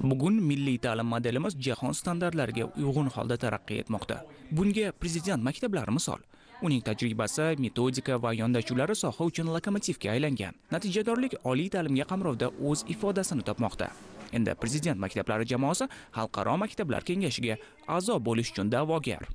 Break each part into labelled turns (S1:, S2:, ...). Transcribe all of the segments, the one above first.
S1: Bugun milliy ta'lim modelimiz jahon standartlariga uyg'un holda taraqqiy etmoqda. Bunga prezident maktablari misol. Uning tajribasi, metodika va yondashuvlari soha uchun lokomotivga aylangan. Natijadorlik oliy ta'limga qamrovda o'z ifodasini topmoqda. Endi prezident maktablari jamoasi Xalqaro maktablar kengashiga a'zo bo'lish uchun da'vogar.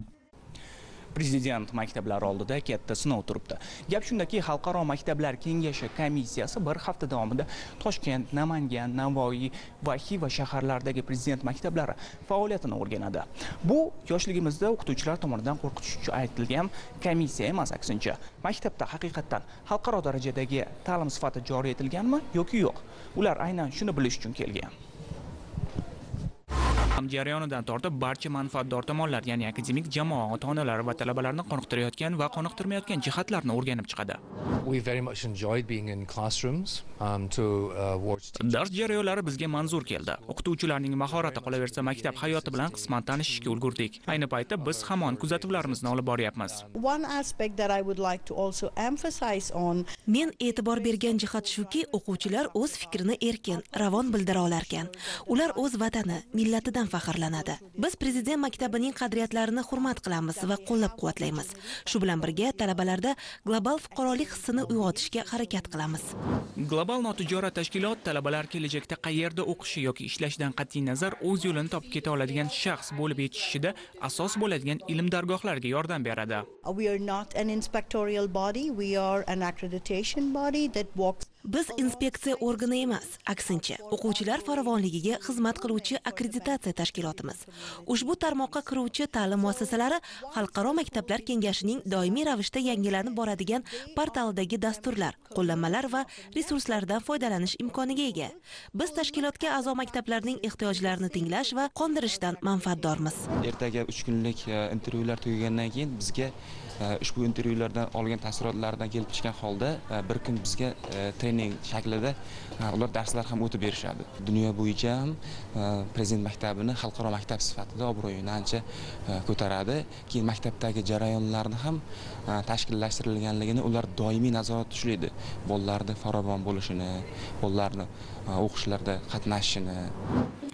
S1: Prezident maktablari oldida katta sinov turibdi. Gap shundaki, Xalqaro maktablar kengashi komissiyasi bir hafta davomida Toshkent, Namangan, Navoiy va Xiva shaharlaridagi prezident maktablari faoliyatini o'rganadi. Bu yoshligimizda o'qituvchilar tomonidan qo'rqitish uchun aytilgan komissiya emas, aksincha maktabda haqiqatdan xalqaro darajadagi ta'lim sifati joriy etilganmi yoki yo'q? Ular aynan shuni bilish uchun kelgan. Jarayonidan tortib barcha manfaatdor tomonlar, ya'ni akademik jamoa, ota-onalar va talabalarni qoniqtirayotgan va qoniqtirmayotgan jihatlarni o'rganib chiqadi.
S2: We very much enjoyed being in classrooms to watch.
S1: Dars jarayonlari bizga manzur keldi. O'qituvchilarning mahorati, qolaversa maktab hayoti bilan qisman tanishishga ulgurdik. Ayni paytda biz hamon kuzatuvlarimizni olib boryapmiz.
S3: One aspect that I would like to also emphasize on.
S4: Men e'tibor bergan jihat shuki, o'quvchilar o'z fikrini erkin, ravon bildira olarkan. Ular o'z vatani, millatidan faxrlanadi. Biz prezident maktabining qadriyatlarini hurmat qilamiz va qo'llab-quvvatlaymiz. Shu bilan birga talabalarda global fuqarolik hissini uyg'otishga harakat qilamiz.
S1: Global notijorat tashkilot talabalar kelajakda qayerda o'qishi yoki ishlashidan qat'iy nazar o'z yo'lini topib keta oladigan shaxs bo'lib yetishishida asos bo'ladigan ilm dargohlariga yordam beradi.
S3: We are not an inspectorial body, we are an accreditation body that works.
S4: Biz inspeksiya organi emas, aksincha, o'quvchilar farovonligiga xizmat qiluvchi akkreditatsiya tashkilotimiz. Ushbu tarmoqqa kiruvchi ta'lim muassasalari Xalqaro maktablar kengashining doimiy ravishda yangilanib boradigan portalidagi dasturlar, qo'llanmalar va resurslardan foydalanish imkoniga ega. Biz tashkilotga a'zo maktablarning ehtiyojlarini tinglash va qondirishdan manfaatdormiz.
S5: Ertaga 3 kunlik intervyular tugagandan keyin bizga ushbu intervyulardan olgan taassurotlardan kelib chiqqan holda bir kun bizga trening shaklida ular darslar ham o'tib berishadi. Dunyo bo'yicha ham prezident maktabini xalqaro maktab sifatida obro'yini ancha ko'taradi. Keyin maktabdagi jarayonlarni ham tashkillashtirilganligini ular doimiy nazorat ushlaydi. Bolalarni farovon bo'lishini, bolalarni o'qishlarda qatnashishini.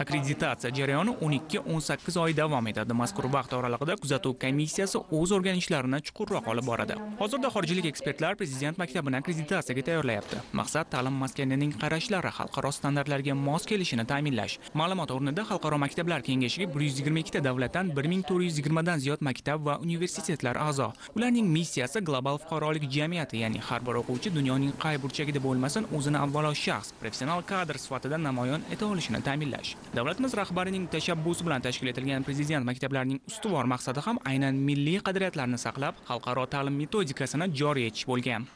S1: Akkreditatsiya jarayoni 12-18 oy davom etadi. Mazkur vaqt oralig'ida kuzatuv komissiyasi o'z o'rganishlarini chuqurroq olib boradi. Hozirda xorijlik ekspertlar prezident maktabini akkreditatsiyaga tayyorlayapti. Maqsad ta'lim maskanining qarashlari xalqaro standartlarga mos kelishini ta'minlash. Ma'lumot o'rnida Xalqaro maktablar kengashiga 122 ta davlatdan 1420 dan ziyod maktab va universitetlar a'zo. Ularning missiyasi global fuqarolik jamiyati, ya'ni har bir o'quvchi dunyoning qay burchagida bo'lmasin o'zini avvalo shaxs, professional kadr sifatida namoyon eta olishini ta'minlash. Davlatimiz rahbarining tashabbusi bilan tashkil etilgan prezident maktablarining ustuvor maqsadi ham aynan milliy qadriyatlarni saqlab, xalqaro ta'lim metodikasini joriy etish bo'lgan.